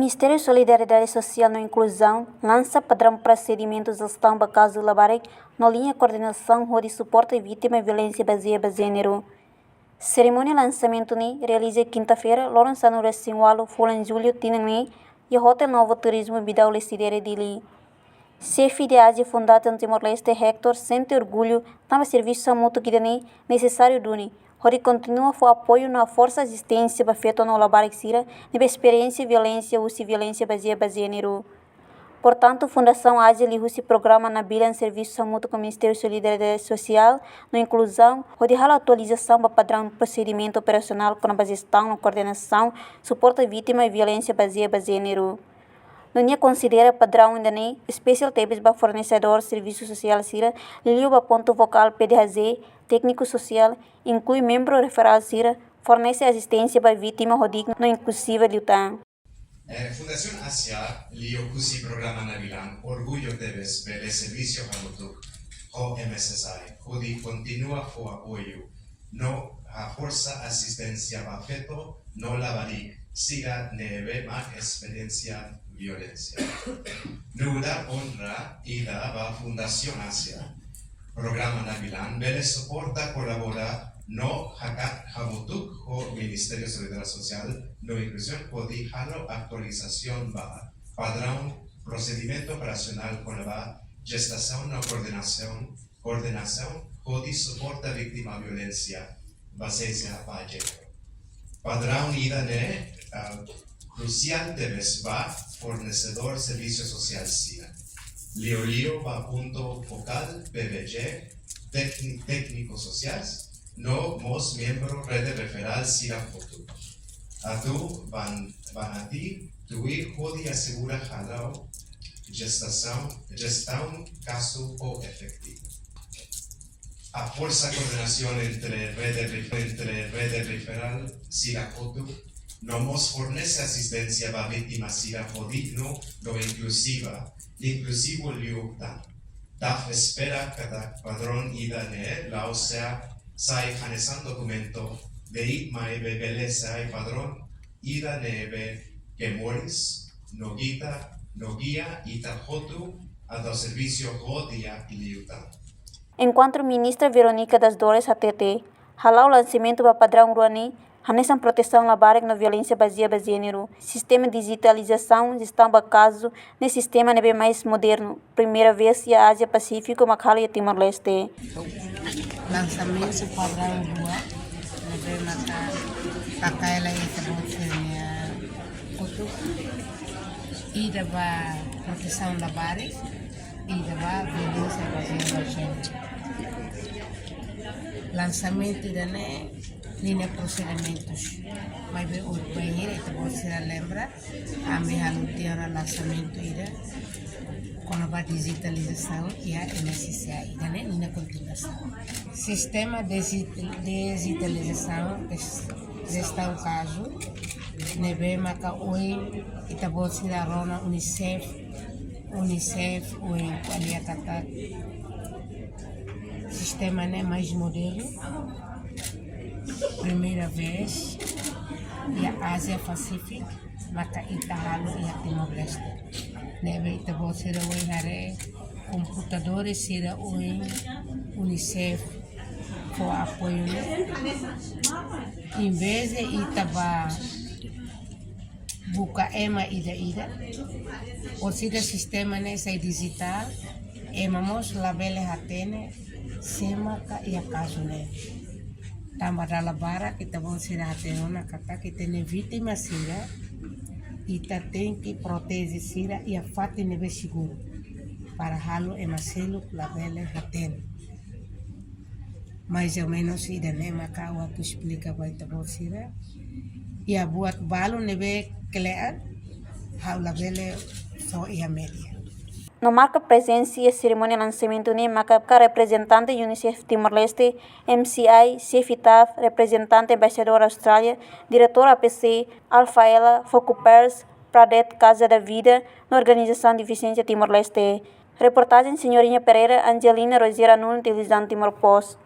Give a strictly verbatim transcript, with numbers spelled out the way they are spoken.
Ministériu Solidariedade Sosiál no Inkluzaun lansa padraun prosedimentu jestaun ba kazu labarik no liña koordenasaun hodi suporta vítima violénsia bazeia ba jéneru. Serimónia lansamentu ne'e realiza kinta-feira, loron sanulu-resin-ualu, fulan Jullu, tinan ne'e, iha Hotel Novo Turismo Bidau Lecidere, Dili. Xefe de Área Fundasaun Timor-Leste, Hector, sente orgullu tanba servisu hamutuk ida-ne'e nesesáriu duni, hodi kontinua fó apoiu no haforsa asisténsia ba feto no labarik sira ne'ebé esperiénsia violénsia husi violénsia bazeia ba jéneru. Portantu, Fundasaun Ásia liuhusi programa Nabilan servisu hamutuk ho Ministériu Solidariedade Sosiál no Inkluzaun hodi halo atualizasaun ba padraun prosedimentu operasionál kona-ba jestaun no koordenasaun suporta vítima violénsia bazeia ba jéneru. No nia konsidera padraun ida-ne'e espesiál tebes ba fornesedór servisu sosiál sira, liuliu ba pontu fokál P D H J, tékniku sosiál, inklui membru referál sira, fornese asisténsia ba vítima ho dignu no inkluzivu liután. Eh, Fundasaun Ásia liuhusi programa Nabilan orgullu tebes bele servisu hamutuk ho M S S I, hodi kontinua fó apoiu no haforsa asisténsia ba feto no labarik sira ne'ebé mak esperiénsia violénsia. Nu'udar onra ida ba Fundasaun Ásia, programa Nabilan bele suporta, kolabora no hakat hamutuk ho Ministériu Solidariedade Sosiál no Inkluzaun hodi halo atualizasaun ba padraun prosedimentu operasionál kona-ba jestasaun no koordenasaun, koordenasaun hodi suporta vítima violénsia bazeia ba jéneru. Padraun ida-ne'e, ah, krusiál tebes ba fornesedór servisu sosiál sira, liuliu ba pontu fokál P V J, tékni-, tékniku sosiál, no mós membru rede referál sira hotu. Atu ban-, banati tuir hodi asegura hala'o jestasaun, jestaun kazu ho efetivu. Haforsa koordenasaun entre rede ref-, entre rede referál sira hotu, no mós fornese asisténsia ba vítima sira ho dignu no inkluziva, inkluzivu liután. Daf espera katak padraun ida-ne'e la'ós sai hanesan dokumentu de'it, maibé bele sai padraun ida ne'ebé ke moris no gita, no gia ita hotu atu servisu ho di'ak liután. Enkuantu Ministra Verónica das Dores hateten, hala'o lansamentu ba padraun rua ne'e hanesan protesaun labarik no violénsia bazeia ba jéneru, sistema dijitalizasaun jestaun ba kazu, ne'e sistema ne'ebé mais modernu, primeira vez iha Ázia Pasífiku mak halo iha Timor-Leste. Lansamentu padraun rua ne'ebé maka taka hela iha ita-boot sira-nia kotuk, ida ba protesaun labarik, ida ba violénsia bazeia ba jéneru. Lansamentu ida-ne'e ninia prosedimentus, maibé ohin bainhira ita-boot sira lembra, ami halo tiha ona lansamentu ida kona-ba dijitalizasaun iha M S S I, ida-ne'e ninia kontinuasaun. Sistema diji-, dijitalizasaun jes-, jestaun kazu ne'ebé maka ohin ita-boot sira rona UNICEF, UNICEF ohin ko'alia katak sistema ne'e mais modernu, primeira vez iha Ázia Pasífiku maka ita halo iha Timor-Leste. Ne'ebé ita-boot sira ohin haree komputadór sira ohin UNICEF fó apoiu ne'e. Em vez de ita bá buka ema ida-ida, orsida sistema ne'e sai dijitál, ema mós labele hatene sé maka iha kazu ne'e. Tanba dala barak ita-boot sira hatene ona katak ita-nia vítima sira, ita tenke proteje sira iha fatin ne'ebé seguru, para halo ema seluk labele hatene. Mais ou menus ida-ne'e maka ha'u atu esplika ba ita-boot sira. Iha buat balu ne'ebé kle'an, ha'u labele fó iha média. No marka prezensa iha serimónia lansamentu ne'e maka reprezentante UNICEF Timor-Leste, M S S I, xefe staff, reprezentante embaixadór Austrália, diretór A P C, Alfaela, Focupers, Pradet, Casa da Vida, no organizasaun defisiénsia Timor-Leste. Reportajen Senhorinha Pereira, Angelina Rogério Nuno, Televizaun Timor Post.